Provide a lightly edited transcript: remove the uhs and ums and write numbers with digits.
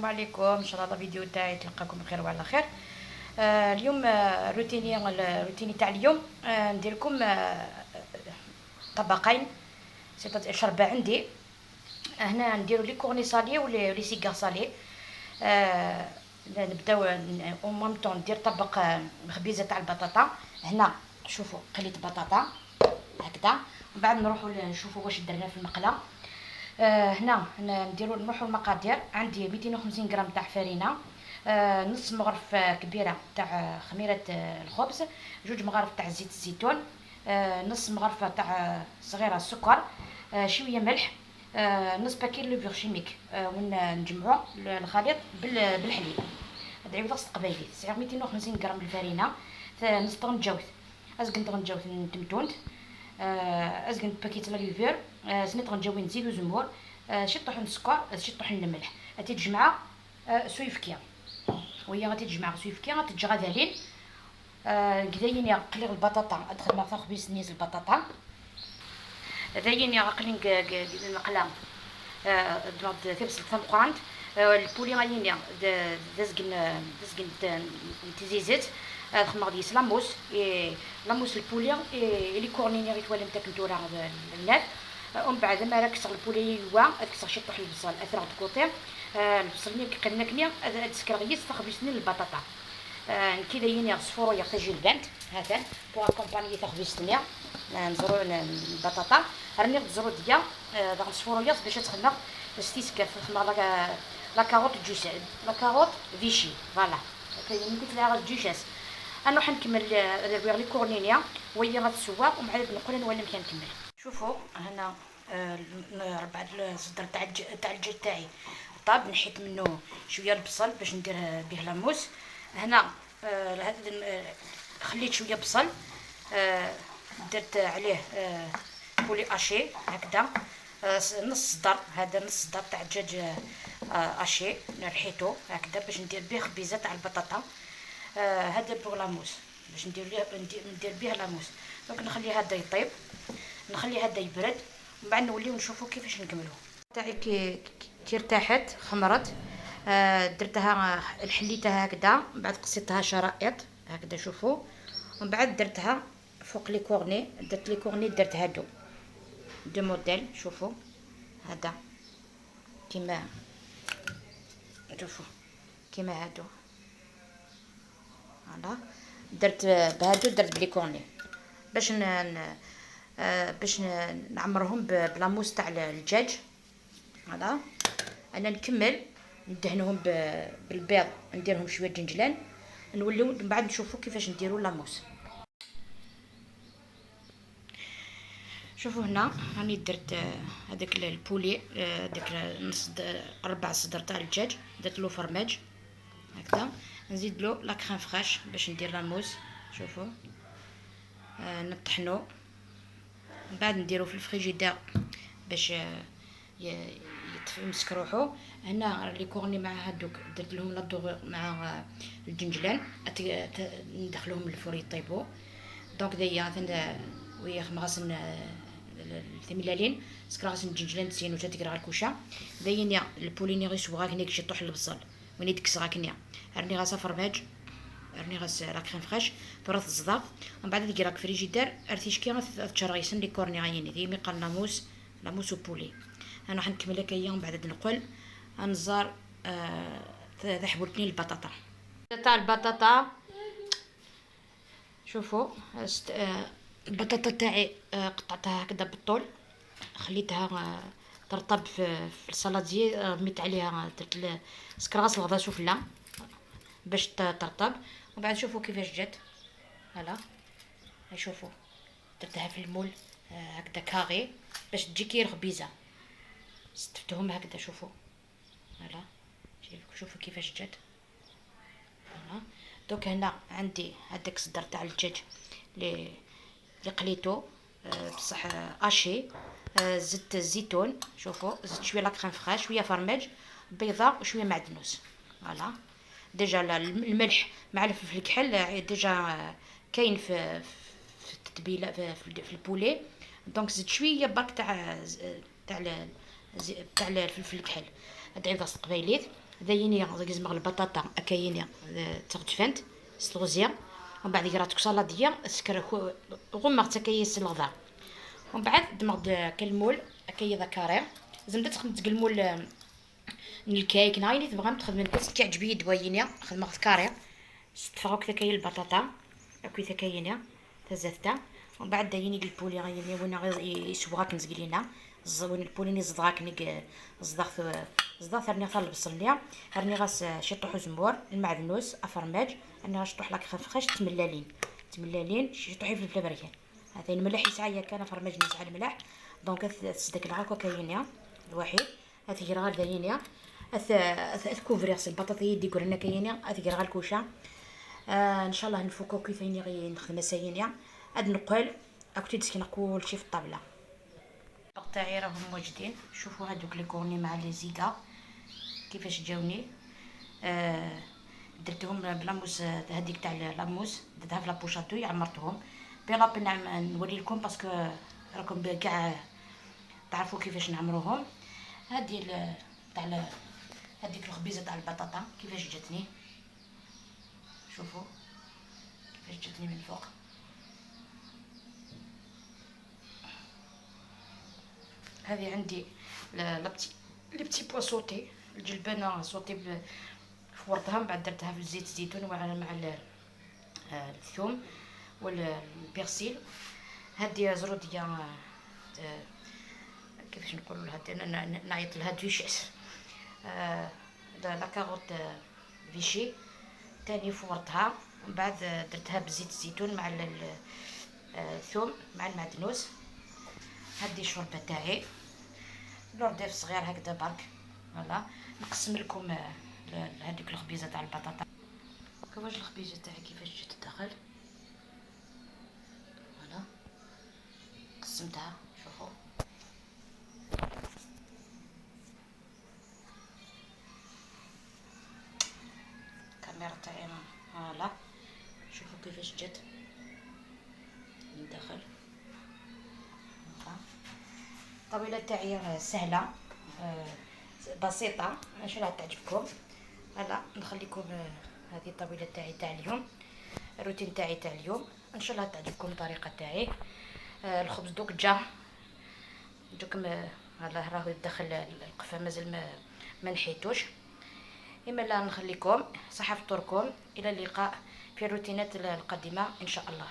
السلام عليكم. ان شاء الله الفيديو تاعي تلقاكم بخير وعلى خير. اليوم روتيني تاع اليوم ندير لكم طبقين شربه. عندي هنا نديرو les cornets salés و les cigares salés. نبداو en même temps ندير طبق خبيزه تاع البطاطا. هنا شوفوا قليت بطاطا هكذا، ومن بعد نروحوا نشوفوا واش درنا في المقله. هنا نديرو نروحو المقادير. عندي 250 غرام تاع فرينه، نص مغرف كبيرة تاع خميره الخبز، جوج مغارف تاع زيت الزيتون، نص مغرفه تاع صغيرة سكر، شوية ملح، نص paquet levure chimique، ونجمعو الخليط بالحليب. دعيو ضغط قبايلي سعر 250 غرام الفرينه، نص طنجاوت ازكن طنجاوت تمتونت، ازكن paquet la levure، سنيت غنجاوي نزيدو زمور، شي طحن سكر، شي طحن الملح. تجمع سويفكيا وهي غادي تجمع سويفكيا غتجي غادالين. كذايني قليغ البطاطا ادخل مع خبيز نيز البطاطا. ذايني قلين المقله تبصل ثمقرانت ال poulet غايني دازكن دازكن تزيزت خدمة ديال la mousse la mousse ال poulet les cornets غي توالم تاكلتو الناس. ومن بعد ما راك ال poulet يوا كسر شي طحن البصل اثر de côté البصل ني كقلنا كنيا تسكر غيس تخبيزني البطاطا. نكي دايني غصفورو يا البنت هذا pour accompagner تخبيزتني نزرو البطاطا راني غتزرو ديا داك الصفورو ياس باش تخدم ستيسكر خدمة la carotte duchesse، la carotte Vichy، voilà كاين قلت لها duchesse. انا نروح نكمل les cornets وهي غتسوا ومن بعد نقول نولي نكمل. شوفوا هنا ربع الصدر تاع الدجاج تاعي طاب، نحيت منه شوية البصل باش ندير به la mousse. هنا خليت شوية بصل، درت عليه poulet haché هكذا، نص صدر، هذا نص صدر تاع الدجاج haché رحيتو هكذا باش ندير به خبيزه تاع البطاطا. هذا pour la mousse باش ندير به la mousse. donc نخلي هذا يطيب، نخلي هذا يبرد، ومن بعد نوليو نشوفو كيفاش نكملو. تاعي كي ارتاحت خمرت، درتها حليتها هكذا، من بعد قصيتها شرائط هكذا شوفوا، ومن بعد درتها فوق les cornets. درت les cornets، درت هادو deux modèles، شوفوا هذا كيما شوفوا كيما هادو، voilà درت بهادو، درت ب les cornets باش نعمرهم ب la mousse تاع الدجاج. voilà انا نكمل ندهنهم بالبيض، نديرهم شوية جنجلان، نوليو من بعد نشوفوا كيفاش نديروا la mousse. شوفوا هنا راني درت هذاك ال poulet، داك نص ربع صدر تاع الدجاج، درت له فرماج هكذا، نزيد له la crème fraîche باش ندير la mousse. شوفوا نطحنو، من بعد نديرو في الفريجيدير باش يمسك روحو. هنا les cornets مع هادوك درت لهم la dorure مع الجنجلان، ندخلوهم ال four يطيبو. donc دايا ويا خمغاسن الثملالين سكرا الجنجلان تسين وجا تقرا الكوشة. داينيا ال poulet ني غيسوغا كني كشي طوح البصل وين يتكسر كنيا راني غاسا فرماج راني غاس la crème fraîche تورا الزضا. ومن بعد تقراك فريجيدير ارتيشكي غتشرغيسن les cornets غايني ديما قال la mousse، la mousse poulet. انا راح نكمل لك ومن بعد نقول انزار ذحبولتني البطاطا تاع البطاطا. شوفوا البطاطا تاعي قطعتها هكذا بالطول، خليتها ترطب في ال saladier، رميت عليها درت سكر الغدا سفلى باش ترطب. ومن بعد شوفوا كيفاش جات. voilà شوفوا درتها في ال moule هكذا carré باش تجي كي الخبيزه، ستفتهم هكذا. شوفوا voilà شوفوا كيفاش جات. voilà donc هنا عندي هذاك الصدر تاع الدجاج اللي قليتو بصح haché، زدت الزيتون، شوفوا زدت شوية la crème fraîche، شوية فرماج بيضة وشوية معدنوس. voilà déjà الملح مع الفلفل الكحل déjà كاين في التتبيله في ال poulet. donc زدت شوية برك تاع الفلفل الكحل. ادعي ضغط قبيليت. ذايني زمغ البطاطا اكايني تغدفنت ستغزيا ومن بعد قرات سلاديه سكر غمغ تكيس الغدا ومن بعد دمغ كالمول اكاي ذا كاري لازم تخدم المول الكيك نايني تبغى تخدم كيعجبني دوايني خدمة carré ستفغ هكذا كاين البطاطا هكذا كاينه تزافتا ومن بعد دايني ال poulet غيني وين غير يسوغاك نزقلينا وين ال poulet نزدغاك نك زدغ رني غا البصل ليا رني غاس شي طوح زمور المعدنوس افرماج رني غاس طوح la crème fraîche تملالين شي طوحي فلفله بركان هذا الملح يسعى كان فرماج نسعى الملح donc تسدك الغاكو كاينه الوحيد هذه غير داينيا اث couvrir البطاطا يدي قرنا كاينه اث غير الكوشة ان شاء الله نفوكو كيفاش غي نخدم ساينيا هاد نقل اكتي تسكن كلشي في الطابله تاعي راهم واجدين. شوفوا هادوك les cornets مع les égats كيفاش جاوني. درتهم ب la mousse هذيك تاع la mousse درتها في la poche à douille عمرتهم pas la peine نوري لكم parce que راكم كاع تعرفوا كيفاش نعمروهم. هذه تاع هذيك الخبيزه تاع البطاطا كيفاش جاتني، شوفوا كيفاش جاتني من الفوق. هذه عندي les petits pois sautés، الجلبانه sautée فورتها من بعد درتها في الزيت الزيتون مع الثوم وال persil. هذه زروديه كيفاش نقولوا لها، انا نعيط لها duchesse. la carotte Vichy تاني فورتها من بعد درتها بزيت الزيتون مع الثوم مع المعدنوس. هذه الشوربة تاعي l'hors d'œuvre صغير هكذا برك. voilà نقسم لكم هذيك الخبيزه تاع البطاطا. كيفاش الخبيزه تاعي كيفاش جات الداخل، voilà قسمتها. شوفوا الكاميرا تاعي، voilà شوفوا كيفاش جات من الداخل. الطاولة تاعي سهلة بسيطة، ان شاء الله تعجبكم. voilà نخليكم هذه الطاولة تاعي تاع اليوم، الروتين تاعي تاع اليوم، ان شاء الله تعجبكم الطريقة تاعي. الخبز دوك جا دوك voilà راهو داخل القفه مازال ما نحيتوش. اما لا نخليكم صحة فطوركم، الى اللقاء في الروتينات القادمة ان شاء الله.